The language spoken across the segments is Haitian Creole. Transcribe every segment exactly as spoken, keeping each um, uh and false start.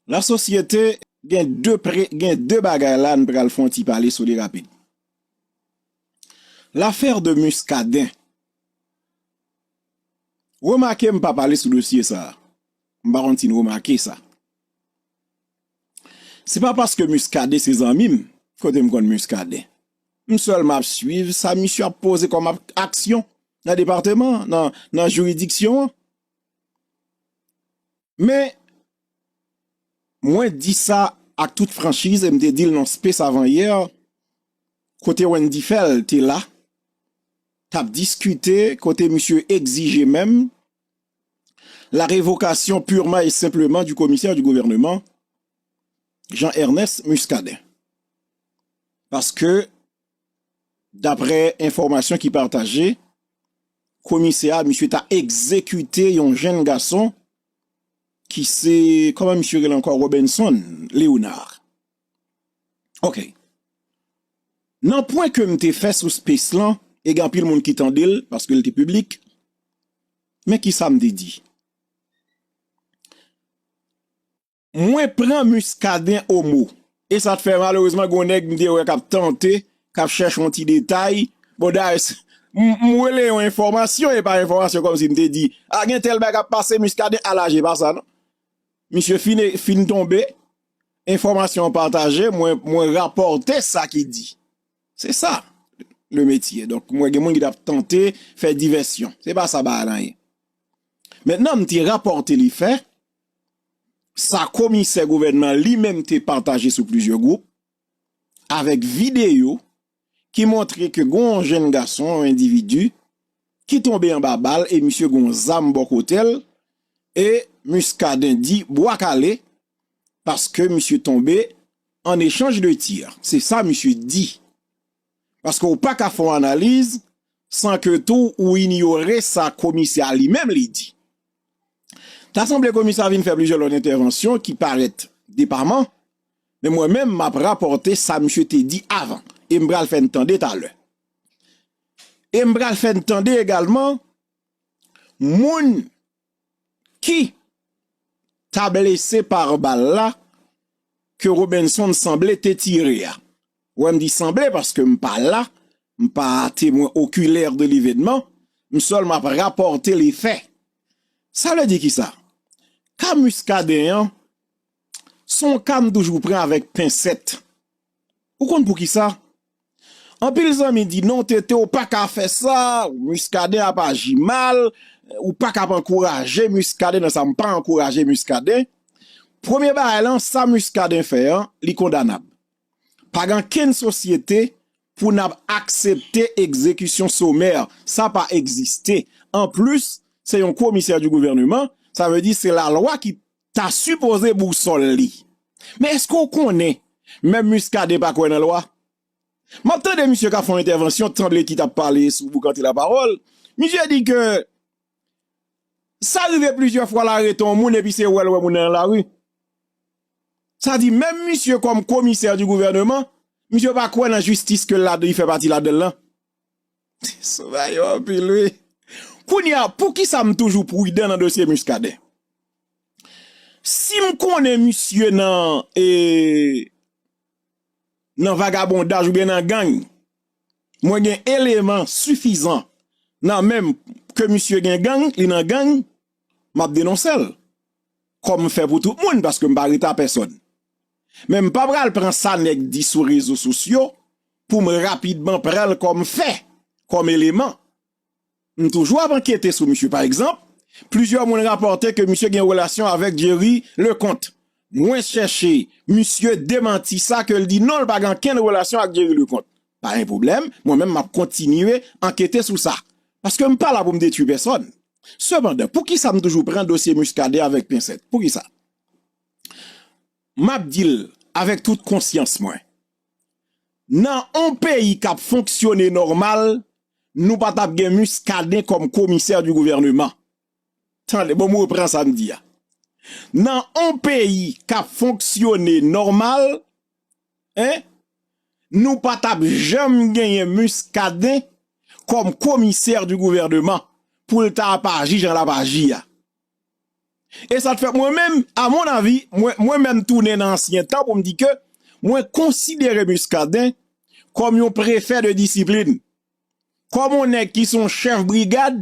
Lasosyete, gen de pre, gen de bagay la n pral fè yon ti pale sou li rapid. L'affaire de Muscadin. Remake m pa pale sou dosye sa a. M pa konn si n remake sa. Se pa paske Muscadin se zanmi m, kote m konn Muscadin. M sèlman ap swiv sa misye ap poze kòm ap, aksyon nan depatman, nan, nan jiridiksyon an. Men, mwen di sa ak tout franchiz, e m te di l nan space avan yè, kote Wendy Phèl te la, t ap diskite, kote misye egzije menm la révocation purement et simplement du commissaire du gouvernement, Jean Ernest Muscadin. Paske, daprè enfòmasyon ki pataje, komisè a, misye ta egzekite yon jenn gason ki se, kòman misye rele ankò, Robenson Léonard. Ok. Nan pwen ke m te fè sou space lan, e gen anpil moun ki tande l, paske l te piblik, men ki sa m te di? Mwen pran Muscadin o mo. E sa t fè, malerezman, gen yon nèg m te wè k ap tante, k ap chèche yon ti detay. Bon, dayè, s-, m, m rele yon enfòmasyon, e pa enfòmasyon kòmsi m te di, a, gen tèl bagay k ap pase, Muscadin, alaje, pa sa, non. Misye fin, fin tonbe, enfòmasyon an pataje, mwen, mwen rapòte sa ki di. Se sa, le métier. Donk, mwen gen moun ki t ap tante fè divèsyon. Se pa sa bagay la ye. Mentnan, m te rapòte le fè, sa komisè gouvènman li menm te pataje sou plizyè gwoup, avèk videyo ki montre ke gen yon jenn gason, yon endividi, ki tonbe anba bal e misye gen yon zam bò kote l, e Muscadin di bwa kale, paske misye tonbe an echanj de tir. Se sa misye di. Paske w pa ka fè yon analiz san ke tou ou inyore sa komisè a li menm li di. Ta sanble komisè a vin fè plizyè lòt entèvansyon ki parèt depaman, men mwen menm m ap rapòte sa misye te di avan, e m pral fè n tande talè. E m pral fè n tande egalman moun ki ta blese pa bal la ke Robenson sanble te tire a. Wè, m di sanble paske m pa la, m pa temwen okilè de levenman, m sèlman ap rapòte le fè. Sa vle di kisa? Ka Muscadin an, se yon ka m toujou pran avèk pensèt. Ou konn poukisa? Anpil zanmi di, "Non, Tete, ou pa ka fè sa, Muscadin ap aji mal, ou pa ka ap ankouraje Muscadin nan sa." M pa ankouraje Muscadin. Premye bagay lan, sa Muscadin fè an, li kondanab. Pa gen ankenn sosyete pou n ap aksepte egzekisyon somè. Sa pa egziste. Anplis, se yon komisè di gouvènman, sa vle di se lalwa ki ta sipoze bousòl li. Men èske w konnen, menm Muscadin pa kwè nan lwa? M ap tande misye k ap fè yon entèvansyon, t sanble ki t ap pale sou Boukante Lapawòl. Misye di ke sa rive plizyè fwa l arete yon moun epi se wè l wè moun nan nan lari. Sa di, menm misye kòm komisè di gouvènman, misye pa kwè nan jistis ke l la, li fè pati ladan l lan. Sou bagay yo anpil, wi. Kounye a, poukisa m toujou pridan nan dosye Muscadin? Si m konnen misye nan, e, nan vagabondaj oubyen nan gang, mwen gen eleman sifizan nan men m ke misye gen gang, li nan gang, m ap denonse l. Kòm m fè pou tout moun, paske m pa rete a pèsòn. Men m pa pral pran sa nèg di sou rezo sosyo pou m rapidman pran l kòm fè, kòm eleman. M toujou ap ankete sou misye. Pa egzanp, plizyè moun rapòte ke misye gen relasyon avèk Jerry Leconte. Mwen chèche misye demanti sa, ke l di non, l pa gen ankenn relasyon ak Jerry Leconte. Pa gen pwoblèm, mwen menm m ap kontinye ankete sou sa. Paske m pa la pou m detwi pèsòn. Sepandan, poukisa m toujou pran dosye Muscadin avèk pensèt? Poukisa? M ap di l avèk tout konsyans mwen. Nan yon peyi k ap fonksyone nòmal, nou pa t ap gen Muscadin kòm komisè di gouvènman. Tande, bon, m repran sa m di a. Nan yon peyi k ap fonksyone nòmal, en, nou pa t ap janm genyen Muscadin kòm komisè di gouvènman pou l ta ap aji jan l ap aji a. E sa t fè mwen menm, a mon avi, mwen, mwen menm tounen nan ansyen tan pou m di ke mwen konsidere Muscadin kòm yon prefè de disiplin. Kòm yon nèg ki se yon chèf brigad,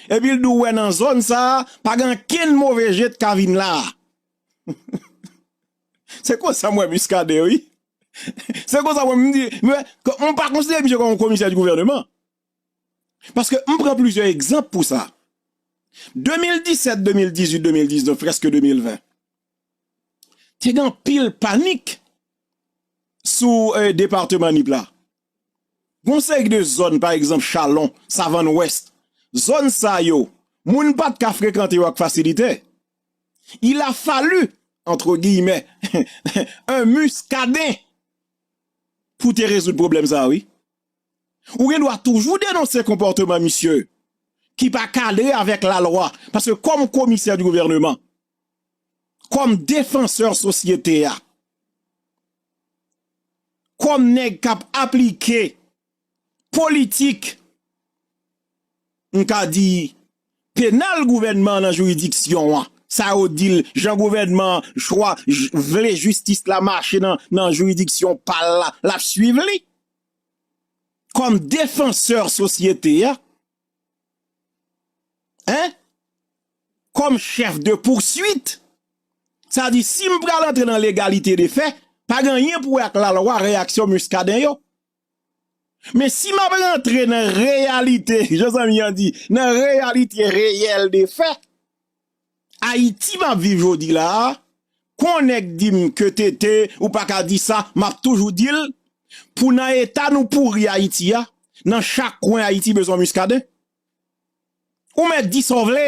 epi l di w wè nan zòn sa a, pa gen ankenn move je t ka vin la a. Se konsa m wè Muscadin, wi. Se konsa mwen m di, mwen, m pa konsidere misye kòm yon komisè di gouvèneman. Paske m pran plizyè egzanp pou sa. De mil disèt, de mil dizuit, de mil diznèf, prèske de mil ven, te gen anpil panik sou, eh, depatman Nip la. Gon seri de zòn, pa egzanp, Chalon, Savann Wès, zòn sa yo, moun pa t ka frekante yo ak fasilite. Il a fallu, entre guillemets, un Muscadin pou te rezoud pwoblèm sa, wi. Ou gen dwa toujou denonse konpòtman misye ki pa kadre avèk lalwa, paske kòm komisè di gouvèneman, kòm defansè sosyete a, kòm nèg k ap aplike politik, m ka di, penal gouvènman an nan jiridiksyon an. Sa yo di l, jan gouvènman an chwa, j-, vle jistis la mache nan, nan jiridiksyon pa l la, l ap swiv li. Kòm defansè sosyete a, en? Kòm chèf de pousuit. Sa di, si m pral antre nan legalite de fè, pa gen anyen pou wè ak lalwa reyaksyon Muscadin yo. Men si m ap rantre nan reyalite, jan zanmi an di, nan reyalite reyèl de fè, Ayiti m ap viv jodi la a, kon nèg di m ke T T, ou pa ka di sa, m ap toujou di l, pou nan eta nou pouri Ayiti a, nan chak kwen Ayiti bezwen Muscadin. Ou mèt di sa w vle.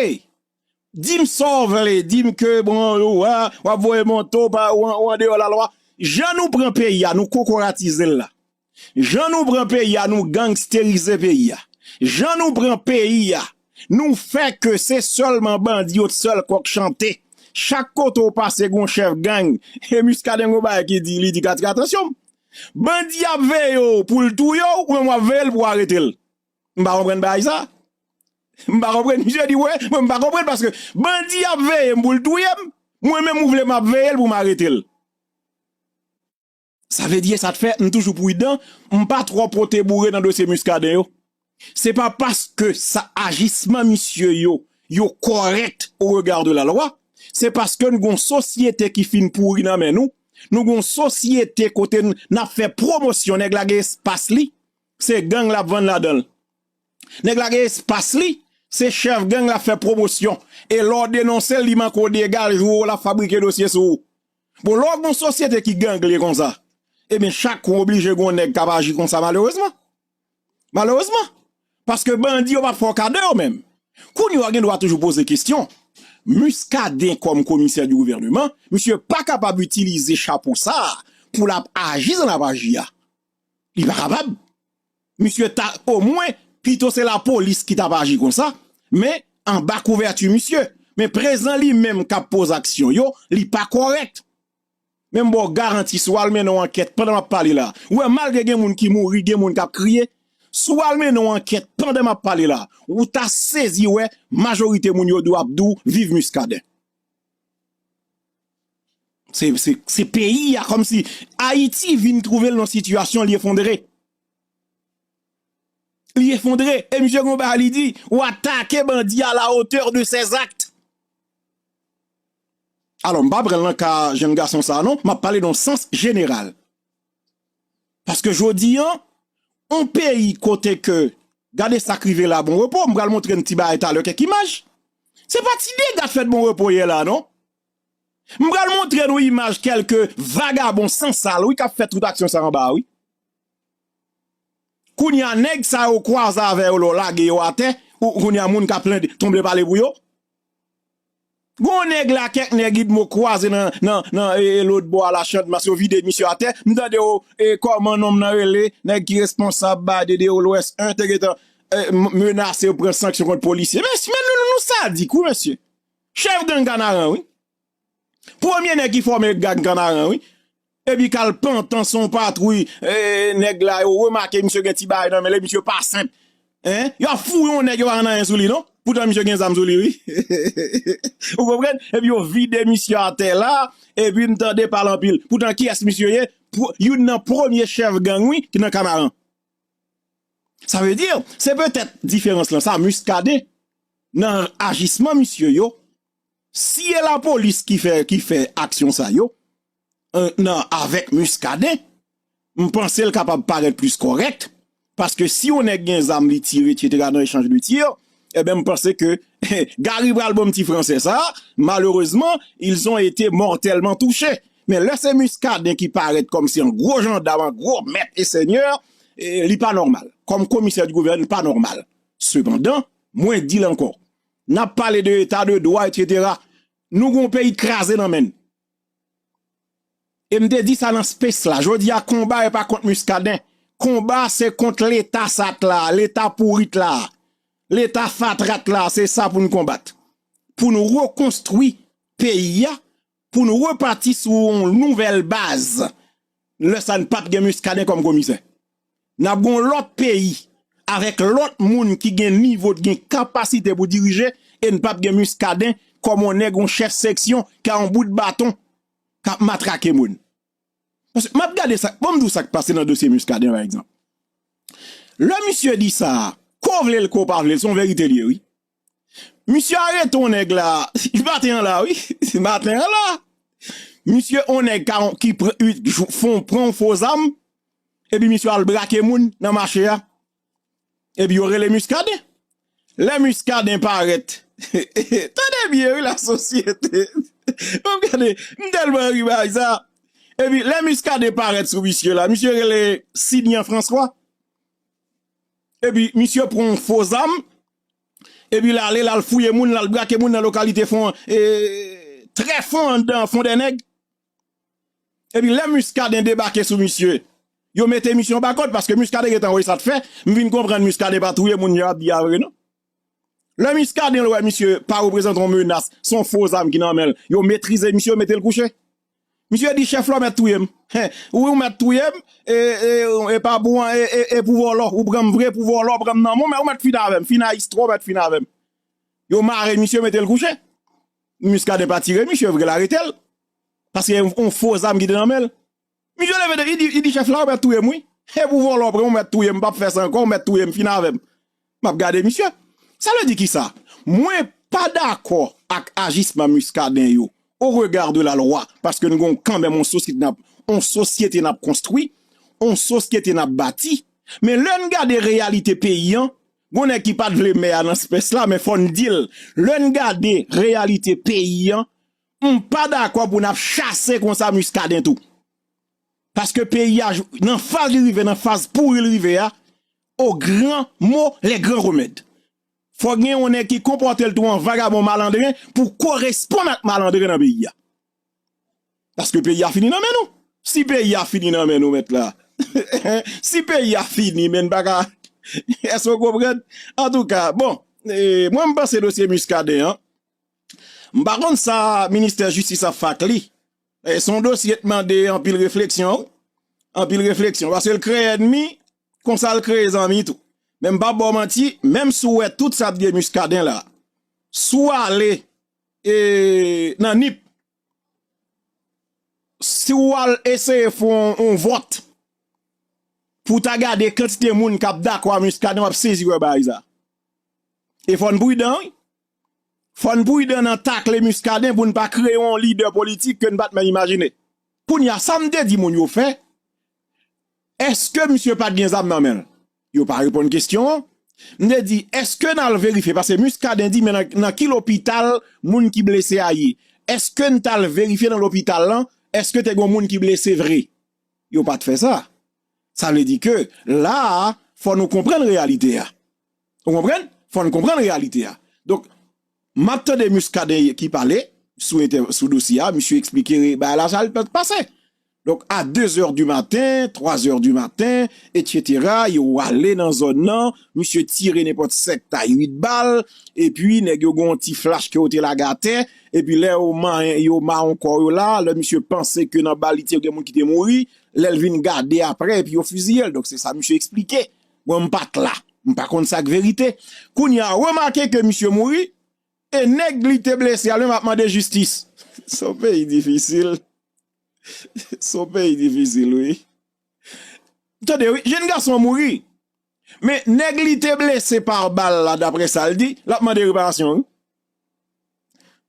Di m sa w vle, di m ke, bon, ou a, w ap voye monte w pa, ou an, ou andeyò lalwa. Jan nou pran peyi a, nou kokoratize l la. Jan nou pran peyi a, nou gangsterize peyi a. Jan nou pran peyi a, nou fè ke se sèlman bandi yo t sèl kòk chante. Chak kote w pase, gon chèf gang. E Muscadin gon bagay ki di, li di, Katika, tansyon. Bandi ap veye w pou l touye w, ou menm w ap veye l pou w arete l. M pa konprann bagay sa. M pa konprann. Misye di, wè, mwen m pa konprann paske bandi ap veye m pou l touye m. Mwen menm ou vle m ap veye l pou m arete l. Sa vle di, e sa t fè m toujou pridan, m pa twò pote boure nan dosye Muscadin yo. Se pa paske sa ajisman misye yo, yo kòrèk au regard de la loi, se paske n gon sosyete ki fin pouri nan men nou, nou gon sosyete kote n, n ap fè pwomosyon, nèg la gen espas li, se gang l ap vann ladan l. Nèg la gen espas li, se chèf gang l ap fè pwomosyon. E lè w denonse l, li manke w degaje w, l ap fabrike dosye sou ou. Bon, lè w gen yon sosyete ki gangle konsa, ebyen, chak kou oblije gen yon nèg k ap aji konsa, malerezman. Malerezman. Paske bandi yo p ap fè w kado yo menm. Kounye a, w gen dwa toujou poze kesyon. Muscadin kòm komisè di gouvèneman, misye pa kapab itilize chapo sa a pou l ap aji jan l ap aji a. Li pa kapab. Misye ta, omwen, pito se lapolis ki t ap aji konsa, men anba kouvèti misye. Men prezan li menm k ap poze aksyon yo, li pa kòrèk. Men m ba w garanti, si w al mennen yon ankèt pandan m ap pale la, ou wè, malgre gen moun ki mouri, gen moun k ap kriye, si w al mennen yon ankèt pandan m ap pale la, ou ta sezi wè majorite moun yo di w ap di w viv Muscadin. Se, se, se peyi a, kòmsi Ayiti vin twouve l nan sitiyasyon li efondre. Li efondre. E misye gen yon bagay li di, ou atake bandi à la hauteur de ses actes. Alò, m pa pran l nan ka jèn gason sa a non, m ap pale nan sans jeneral. Paske jodi a, yon peyi kote ke, gade sa k rive la Bon Repo, m pral montre n ti bagay talè, kèk imaj. Se pa ti dega k fèt Bon Repo yè la non. M pral montre nou imaj kèlke vagabon sansal, wi, k ap fè tout aksyon sa anba a, wi. Kounye a, nèg sa yo kwaze avè yo, lè w lage yo atè, ou, kounye a, moun ka plede tonbe pale pou yo. Gon nèg la, kèk nèg Idmo kwaze nan, nan, nan, e, e, lòt bò a la Channmas, yo vide misye atè. M tande yo, e, kòman nonm nan rele, nèg ki responsab ba de, de Olwès en, te gentan, e, m-, menase yo pran sanksyon kont polisye. Men, men nou, nou, nou sadik, wi, mesye. Chèf gang Kanaran, wi. Premye nèg ki fòme gang Kanaran, wi. Epi k al pantan sou patwouy, e, nèg la, yo remake misye gen ti bagay nan men l, e misye pa senp. Hein? Y ap fouye yon nèg, yo pa rann anyen sou li, non? Poutan misye gen zam sou li, wi. Ou konprann? Epi yo vide misye atè la, epi m tande pale anpil. Poutan kiyès misye ye? Pr-, youn nan premye chèf gang, wi, ki nan Kamaran. Sa vle di, se petèt diferans lan sa, Muscadin, nan ajisman misye yo, si e lapolis ki fè, ki fè aksyon sa yo, euh, nan, avèk Muscadin, m panse l kapab parèt plis kòrèk, paske si yon nèg gen zam, li tire, etsetera, nan echanj de tir, ebyen, m panse ke Gary pral ban m ti fransè sa, malheureusement, ils ont été mortellement touchés. Men lè se Muscadin ki parèt kòmsi an gwo jandam, an gwo mèt e sènyè, e li pa nòmal. Kòm komisè di gouvèn, li pa nòmal. Sepandan, mwen di l ankò, n ap pale de eta de dwa, etsetera. Nou gon peyi k kraze nan men n. E m te di sa nan space la. Jodi a, konba e pa kont Muscadin. Konba se kont Leta sat la, Leta pourit la, Leta fatrat la. Se sa pou n konbat. Pou n rekonstwi peyi a, pou n repati sou yon nouvèl baz. Lè sa n p ap gen Muscadin kòm komisè. N ap gen yon lòt peyi, avèk lòt moun ki gen nivo, ki gen kapasite pou dirije, e n p ap gen Muscadin kòm yon nèg, yon chèf seksyon, ki a yon bout baton, k ap matrake moun. Paske m ap gade sa, bon, m di w sa k pase nan dosye Muscadin, pa egzanp. Lè misye di sa, ko vle l, ko pa vle l, se yon verite li ye, wi. Misye arete yon nèg la, maten an la, wi. Maten an la. Misye, yon nèg ka, ki pran, fon, pran yon fo zam, epi misye al brake moun nan mache a. Epi yo rele Muscadin. Lè Muscadin parèt, tande byen, wi, lasosyete. Bon, gade, m tèlman ri bagay sa. Epi lè Muscadin parèt sou misye la, misye rele Sidyan François. Epi misye pran yon fo zam, epi l ale, l al fouye moun, l al brake moun nan lokalite fon, e, trè fon anndan Fondènèg. Epi lè Muscadin debake sou misye, yo mete misye anba kòd, paske Muscadin gentan wè sa t fè, m vin konprann Muscadin pa touye moun jan y ap di a vre non. Lè Muscadin wè misye pa reprezante yon menas, se yon fo zam ki nan men l, yo metrize misye, yo mete l kouche. Misye di, chèf la, ou mèt touye m. Hen, wi, ou mèt touye m, e, e, e pa pou, e, e, e pou vòlò, ou pran m vre pou vòlò, ou pran m nan men w, ou mèt fin avè m, fin a istwa, ou mèt fin avè m. Yo mare misye, mete l kouche. Muscadin pa tire misye vre, l arete l. Paske yon, yon fo zam ki te nan men l. Misye leve, li di, li di chèf la, ou mèt touye m, wi. E pou vòlò pran, ou mèt touye m, m p ap fè sa ankò, ou mèt touye m, fin avè m. M ap gade misye. Sa vle di kisa? Mwen pa dakò ak ajisman Muscadin yo, au regard de la loi, paske nou gen kanmenm yon sosyete n ap, yon sosyete n ap konstwi, yon sosyete n ap bati. Men lè n gade reyalite peyi an, gon nèg ki pa t vle mè a nan space la, men fò n di l. Lè n gade reyalite peyi an, m pa dakò pou n ap chase konsa Muscadin tou. Paske peyi a, nan faz li rive, nan faz pouri l rive a, au grand mot, les grands remèdes. Fò gen yon nèg ki konpòte l tou an vagabon malandren pou koresponn ak malandren nan peyi a. Paske peyi a fini nan men nou. Si peyi a fini nan men nou, mèt la. Si peyi a fini, men n pa ka. Èske w konprann? Antouka, bon, e, mwen m panse dosye Muscadin an, m pa konn sa ministè jistis ap fè ak li. E, se yon dosye k mande anpil refleksyon, wi. Anpil refleksyon. Paske l kreye ènmi, konsa l kreye zanmi tou. Men m p ap ba w manti, menm si w wè tout sa ap gen Muscadin la, si w ale, e, nan Nip, si w al eseye fè yon, yon vòt pou w ta gade kantite moun k ap dakò a Muscadin, w ap sezi wè bagay sa. E fò n pridan, wi. Fò n pridan nan takle Muscadin pou n pa kreye yon lidè politik ke n pa t menm imajine. Kounye a, sa m te di moun yo fè, èske misye pa t gen zam nan men l? Yo pa reponn kesyon an. M te di, èske n al verifye? Paske Muscadin di, men nan, nan ki lopital moun ki blese a ye? Èske n t al verifye nan lopital lan? Èske te gen moun ki blese vre? Yo pa t fè sa. Sa vle di ke la a, fò nou konprann reyalite a. Ou konprann? Fò n konprann reyalite a. Donk, m ap tande Muscadin ki pale sou entè-, sou dosye a, misye eksplike bagay la, sa l pase. Donk, a deux heures du matin, trois heures du matin, etsetera, yo ale nan zòn nan, misye tire nenpòt sèt a uit bal, epi nèg yo gen yon ti flach ke yo te lage atè, epi lè yo ma-, yo mawon kò yo la, lè misye panse ke nan bal li te gen moun ki te mouri, lè l vin gade apre, epi yo fiziye l. Donk, se sa misye eksplike. Mwen, m pa t la. M pa konn sa k verite. Kounye a, remake ke misye mouri, e nèg li te blese a, li menm ap mande jistis. Se yon peyi difisil. Se yon peyi difisil, wi. Tande, wi, jenn gason an mouri. Men nèg li te blese pa bal la, daprè sa l di, l ap mande reparasyon, wi.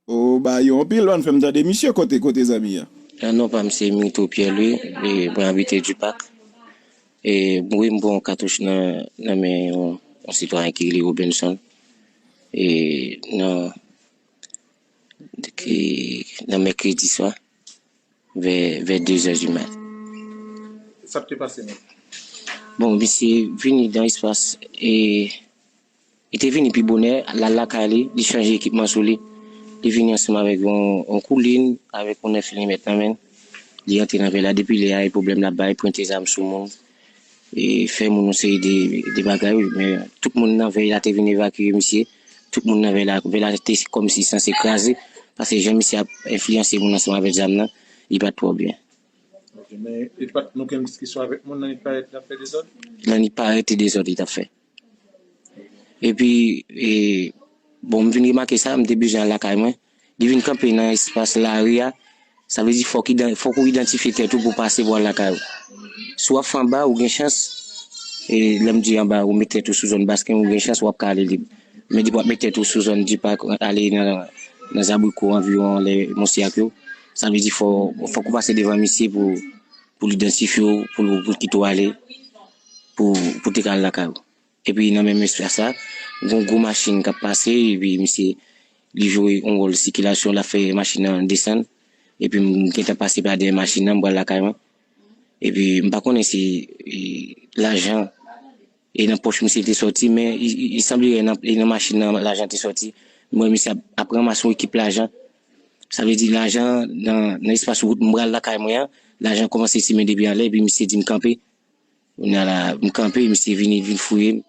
O, ba yo anpil, bann fè m tande misye kote, kote zanmi an. Ah, non pa m se Mito Pierre, wi, e mwen abite Dupac. E wi, m pran yon katouch nan, nan men yon, yon sitwayen ki rele Robinson. E nan, ki, nan mèkredi swa, vè, vè de zè di mat. Sa k te pase menm? Bon, misye vini nan espas, e li te vini pi bonè, l al lakay li, li chanje ekipman sou li. Li vini ansanm avèk yon, yon koulin, avèk yon nèf milimèt nan men l. Li antre nan vè la, depi lè a, e pwoblèm l ap bay, pwente zam sou moun, e fè moun yon seri de, de bagay, wi. Men tout moun nan vè la te vin evakye misye. Tout moun nan vè la, vè la te kòmsi sanse kraze, paske jan misye ap enfliyanse moun ansanm avèk zam nan, li pa t twò byen. Ok, men e pa t, nou gen diskisyon avèk moun nan, li parèt l ap fè dezòd? Nan li parèt e dezòd li t ap fè. Epi, e, bon, m vin remake sa, m te bezwen al lakay mwen. Li vin kanpe nan espas lari a, sa vle di fòk idan-, fòk ou idantifye tèt ou pou w pase pou w al lakay ou. Si w ap fè anba, ou gen chans, e lè m di anba, ou met tèt ou sou zòn Basken, ou gen chans w ap ka ale lib. Men depi w ap met tèt ou sou zòn Dipak, ale nan, nan Zabriko, anviwon lè Monseyèk yo, sa vle di fò, fòk ou pase devan misye pou, pou l idantifye w, pou l, pou l kite w ale, pou, pou te ka al lakay ou. Epi nan menm espas la, gon gwo machin k ap pase, epi misye, li jwe yon wòl sikilasyon, l ap fè machin nan desann. Epi m gentan pase pa dèyè machin nan, m pral lakay mwen. Epi m pa konnen si, e, lajan e nan pòch misye te sòti, men i, i, i sanble e nan, e nan machin nan lajan te sòti. M wè misye ap, ap ranmase yon ekip lajan. Sa vle di lajan nan, nan espas wout m pral lakay mwen an, lajan kòmanse simen depi anlè, epi misye di m kanpe. Kounye a la, m kanpe, misye vini, vin fouye m.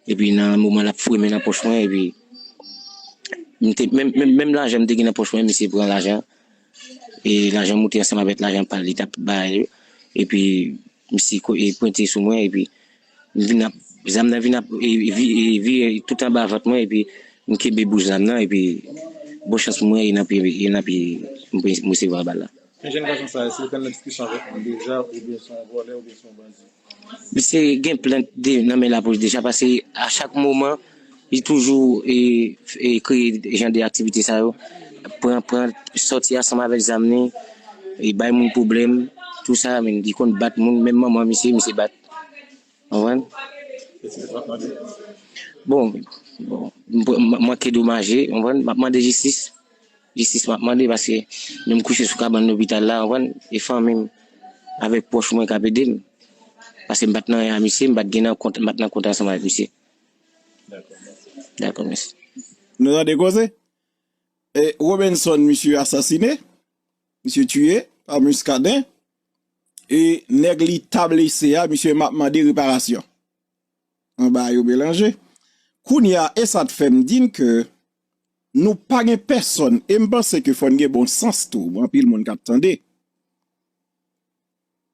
Epi nan moman l ap fouye men nan pòch mwen, epi m te, menm, menm, menm lajan m te gen nan pòch mwen, misye pran lajan. E lajan moute ansanm avèk lajan pa l, li t ap bay yo. Epi misye ko-, e pwente sou mwen, epi m vin ap, zam nan vin ap, e, e vi-, e vire tout anba vant mwen, epi m kenbe bouch zam nan, epi bon chans mwen, e nan pye, e nan pye, m, m resevwa bal la. Men jèn gason sa a, èske li t nan diskisyon avèk moun deja, oubyen se yon vòlè, oubyen se yon bandi? Misye gen plent de, nan men lapolis deja, paske a chak moman, li toujou, e, e kreye jan de aktivite sa yo. Pran, pran, sòti ansanm avèk zam li, e bay moun pwoblèm, tou sa, men li konn bat moun, menm manman misye, misye bat. Konprann? Bon, bon, m, m, manke domaje, konprann? M ap mande jistis. Jistis m ap mande paske menm kouche sou kabann lopital la, konprann? E fanmi m avèk pwòch mwen k ap ede m. Paske m pa t nan anyen a misye, m pa t gen nan kont, m pa t nan kont ansanm avèk misye. Dakò, mèsi. Nou tande koze? E Robinson, misye asasine, misye tiye pa Muscadin. E nèg li ta blese a, misye m ap mande reparasyon. Anba yo melanje. Kounye a, e sa t fè m di n ke nou pa gen pèsòn, e m panse ke fò n gen bon sans tou, anpil moun k ap tande.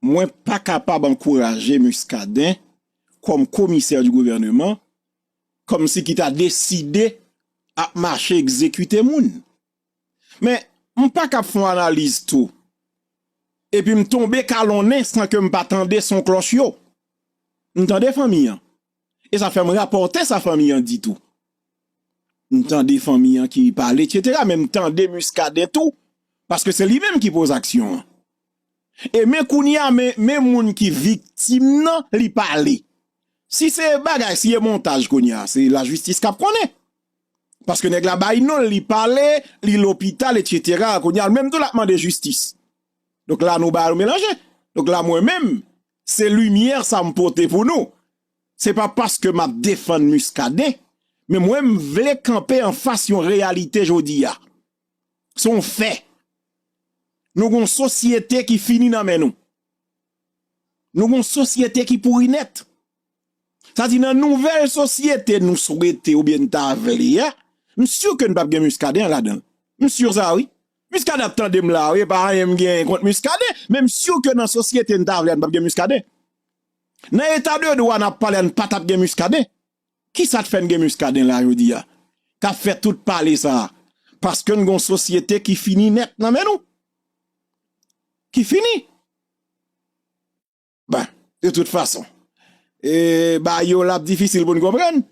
Mwen pa kapab ankouraje Muscadin kòm komisè di gouvèneman, kòmsi ki ta deside ap mache egzekite moun. Men, m pa kab fè yon analiz tou. Epi m tonbe kalonnen san ke m pa tande son klòch yo. M tande fanmi an. E sa fè m rapòte sa fanmi an di tou. M tande fanmi an ki pale, etsetera, men m tande Muscadin tou, paske se li menm ki poze aksyon an. E men kounye a, men, men moun ki viktim nan, li pale. Si se bagay, si e montaj kounye a, se lajistis k ap konnen. Paske nèg la bay non l, li pale, li lopital, etsetera. Kounye a, l menm tou l ap mande jistis. Donk la, nou ba yo melanje. Donk la, mwen menm, se limyè sa m pote pou nou. Se pa paske m ap defann Muscadin, men mwen, m vle kanpe anfas yon reyalite jodi a. Se yon fè. Nou gon sosyete ki fini nan men nou. Nou gon sosyete ki pouri nèt. Sa di nan nouvèl sosyete nou swete oubyen n ta vle a, m si ke n p ap gen Muscadin ladan l. M si sa wi. Muscadin ap tande m la wi, e pa anyen m genyen kont Muscadin, men m si ke nan sosyete n ta vle a, n p ap gen Muscadin. Nan eta de dwa n ap pale a, n pa t ap gen Muscadin. Kisa k fè n gen Muscadin la jodi a? K ap fè tout pale sa a? Paske n gen yon sosyete ki fini nèt nan men nou. Ki fini. Ben, de tout fason, e, ba yo l ap difisil pou n konprann.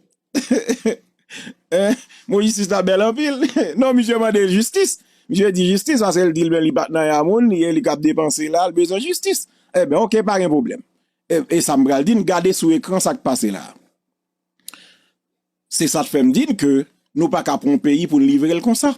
Mo jistis la bèl anpil. Non, misye mande jistis. Misye di jistis paske l di l men li pa t nan ya moun, li, li k ap depanse la, l bezwen jistis. Ebyen, oke, pa gen pwoblèm. E, e sa m pral di n, gade sou ekran sa k pase la. Se sa k fè m di n ke nou pa ka pran yon peyi pou n livre l konsa.